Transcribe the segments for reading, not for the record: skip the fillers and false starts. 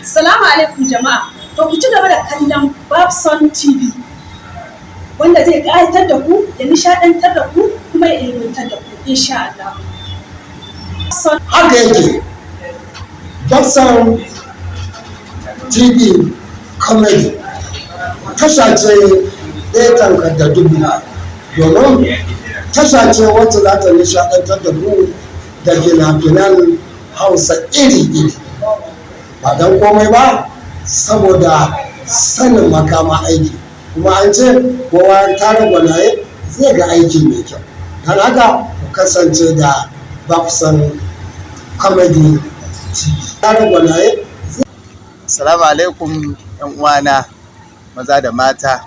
Salamu alaikum jama'a. To, ku ci gaba da kallon Babson TV, wanda zai ƙayatar da ku, ya nishaɗantar da ku, kuma ya ilmantar da ku, insha Allah. Haka yake, Babson TV Comedy tasha ce ɗaya tankar da dubu, domin tasha ce wacce za ta nishaɗantar da ku da fina-finan Hausa iri-iri, ba don komai ba saboda sanin makama aiki. Kuma an ce kowa ya tara gwanaye zai ga aiki mai kyau. Don haka ku kasance da Babson Comedy TV. Tara gwanaye. Salamu alaikum ‘yan uwana maza da mata,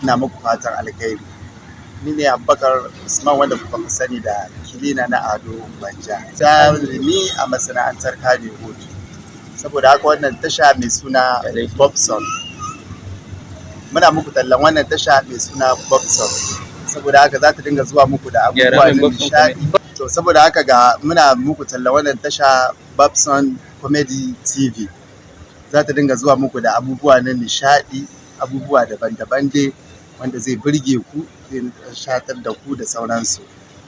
ina muku fatan alkhairi. Ni ne Abubakar Usman, wanda kuka fi sani da Kilina na Ado Gwanja. Jarumi a masana'antar Kannywood. Saboda haka wannan tasha mai suna Bobson. Muna muku tallan wannan tasha mai suna Bobson. Saboda haka za ta dinga zuwa muku da abubuwa na nishaɗi. To, saboda haka ga muna muku tallan wannan tasha, Bobson Comedy TV. Za ta dinga zuwa muku da abubuwa na nishaɗi, abubuwa daban-daban dai wanda zai burge ku, zai nishaɗantar da ku da sauransu.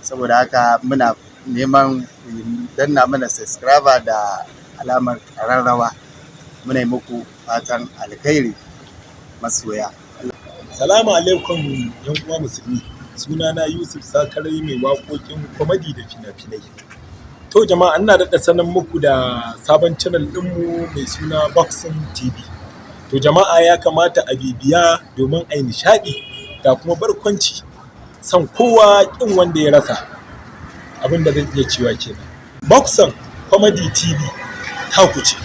Saboda haka muna neman ku danna mana subscriber da alamar ƙararrawa. Muna yi muku fatan alkhairi, masoya. Salamu alaikum yan uwa musulmi. Sunana Yusuf Sakarai, mai waƙoƙin comedy da fina-finai. To jama'a, ina daɗa sanar muku da sabon channel ɗinmu mai suna Boxing TV. To jama'a, ya kamata a bibiya domin a yi nishaɗi ga kuma barkwanci. Son kowa ƙin wanda ya rasa. Abin da zan iya cewa kenan. Boxing Comedy TV taku ce.